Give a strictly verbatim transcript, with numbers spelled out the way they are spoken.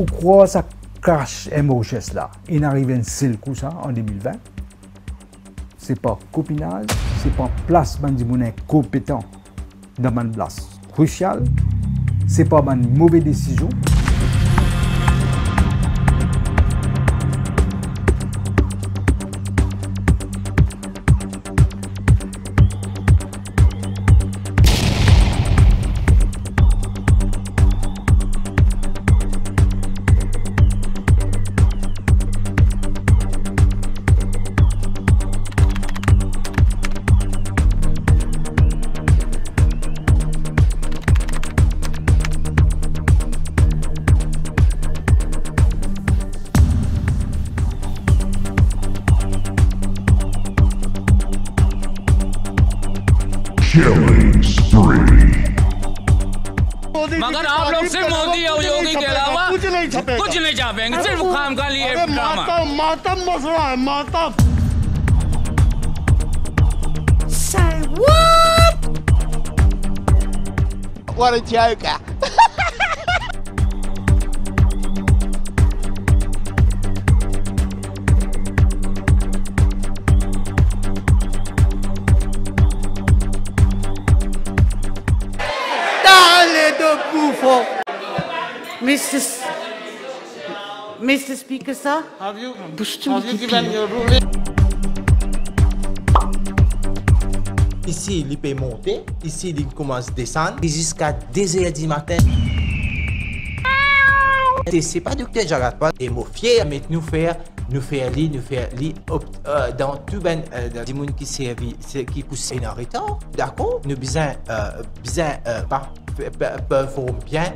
Ou krwar sa crash M O H S la, inn ariv enn sel kou sa, an de mil vin? Se pa kopinaz, se pa plas bann dimoun inkonpetan dan bann plas krisial, se pa bann move desizion. Killing spree. अगर आप लोग सिर्फ मोदी और योगी के अलावा कुछ नहीं छापेंगे, सिर्फ खामखा लिए अरे ड्रामा। मातम, मातम मच रहा है, मातम। Say what? What a joker. Dale do bouffon. Mister S-, Mister Speaker, sir. Have you, have you given your ruling? Isi, li pe monte, isi, li koumans desann, e ziska de zer di matin. Se, se pa dokter Jagad Pal, e mo fier met nou fer, nou fer li, nou fer li op-, euh, dan tou bann, euh, dimoun ki servi, se, ki pou servi an retar, dakor? Nou bizin, euh, bizin, euh, pa pe-, pe-, perform bien.